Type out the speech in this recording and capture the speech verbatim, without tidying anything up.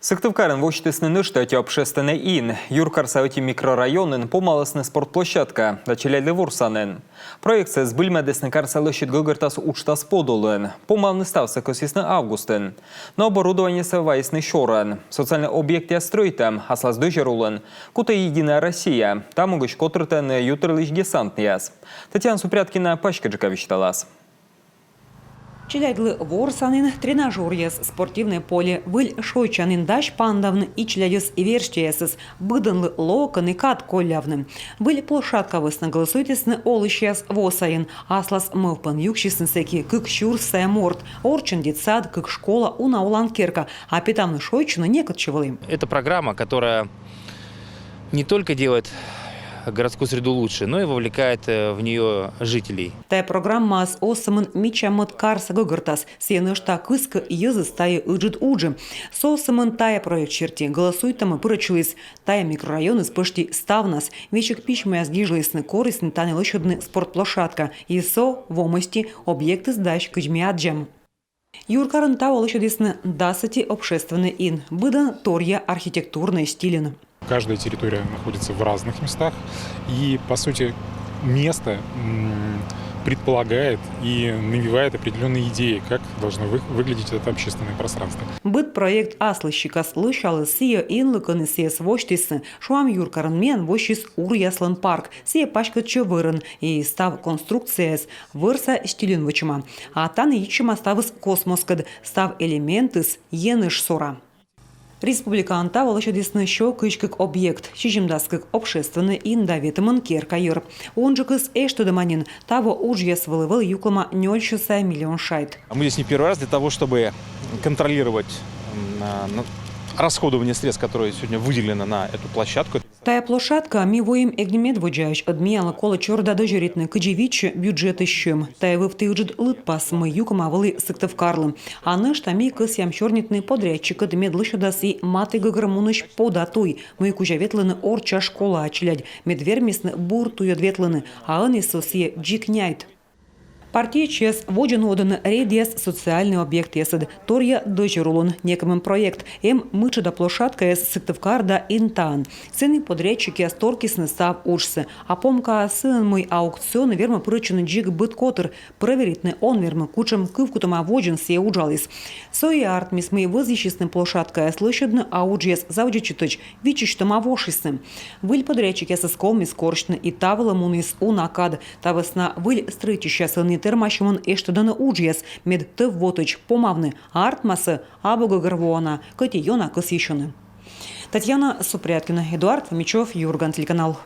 Сыктывкарын восьтісны нӧшта ӧти общественнӧй ин. Юркарса ӧти микрорайонын помалісны спортплощадка да челядьлы ворсанін. Проектсӧ збыльмӧдісны «Карса лӧсьыд гӧгӧртас» уджтас подулын. Помавны ставсӧ кӧсйисны августын. Но оборудованиесӧ вайисны сёрӧн. Социальнӧй объектъяс стрӧитӧм аслас дӧзьӧр улын кутӧ «Единая Россия». Та могысь котыртӧны ютырлысь десантъяс. Татьяна Супряткина паськыдджыка висьталас. Челядьлы ворсанін, тренажёръяс, спортивнӧй поле, выль шойччанін дась паныдавны и челядьӧс, и верстьӧясӧс, быдӧнлы лоӧ кӧні кад коллявны. Выль площадка вӧсна гӧлӧсуйтісны олысьяс во сайын. Аслас мӧвпӧн юксисны сэки кык сюрс сайӧ морт. Орччӧн детсад, кык школа, уна олан керка, а петавны шойччыны некытчӧ вӧлі. Это программа, которая не только делает городскую среду лучше, но и вовлекает э, в нее жителей. Тайӧ программаыс оз сӧмын мича мӧд карса гӧгӧртас, сійӧ нӧшта кыскӧ йӧзӧс тайӧ ыджыд уджӧ. Со сӧмын тайӧ проект серти гӧлӧсуйтӧмӧ пырӧдчыліс тайӧ микрорайоныс пӧшти ставнас. Весиг письмӧяс гижлісны, корисны тані лӧсьӧдны спортплощадка. И со во мысти объектыс дась, кыдз ми аддзам. Юркарын таво лӧсьӧдісны дас ӧти общественнӧй ин, быдӧн торъя архитектурнӧй стильын. Каждая территория находится в разных местах, и, по сути, место м, предполагает и навевает определенные идеи, как должно вы- выглядеть это общественное пространство. Быд проект аслыс сикас лӧсяліс сійӧ инлы, кӧні сійӧс восьтісны. Шуам, юркарын миян воссис уръяслӧн парк. Сійӧ паськӧдчӧ вӧрын, и став конструкцияыс вӧрса стильын вӧчӧма. А тані йитчӧма ставыс космоскӧд, став элементыс енэж сора. Республикаын таво лӧсьӧдісны сё кызь кык объект, сизимдас кык общественнӧй ин да ветымын керка йӧр. Унджыкыс эштӧдӧма нин. Таво уджъяс вылӧ вӧлі юклӧма нёльсё сай миллион шайт. А мы здесь не первый раз для того, чтобы контролировать м, на- на- расходование средств, которые сегодня выделены на эту площадку. Тайӧ площадкаӧ ми воим эг нин медводдзаысь, ӧд миянлы колӧ чорыда дӧзьӧритны, кыдзи виччысьӧ бюджетысь сьӧм. Тайӧ вывті ыджыд лыдпас, мый юкӧма вӧлі Сыктывкарлы. А нӧшта ми кӧсъям сёрнитны подрядчиккӧд, мед лӧсьӧдас и матігӧгӧр мунысь пода туй, мый кузя ветлӧны орчча школаа челядь, мед вермисны бур туйӧд ветлыны, а ӧні со сійӧ дзик няйт. Партиечьяс водзӧ нуӧдӧны рейдъяс социальнӧй объектъясӧд. Торъя дӧзьӧр улын некымын проект. Эм мытшӧда площадкаяс Сыктывкарын да Интаын. Сэні подрядчикъяс торкисны став уджсӧ. А помкаыс сыын, мый аукционӧ вермӧ пырӧдчыны дзик быд котыр, прӧверитны он вермы, кутшӧм кывкутӧма водзын сійӧ уджаліс. Со и артмис, мый вӧзйысисны площадкаяс лӧсьӧдны, а уджъяс заводитчытӧдз виччысьтӧма вошисны. Выль подрядчикъясӧс ковмис корсьны, и та вылӧ муніс уна кад. Та вӧсна выль стрӧитчысьясӧн и тэрмасьӧмӧн эштӧдӧны уджъяс, мед тӧв вотӧдз помавны, артмас-ӧ абу гӧгӧрвоана, кӧть и ёна кӧсйысьӧны. Татьяна Супряткина, Эдуард Фомичев, «Юрган» телеканал.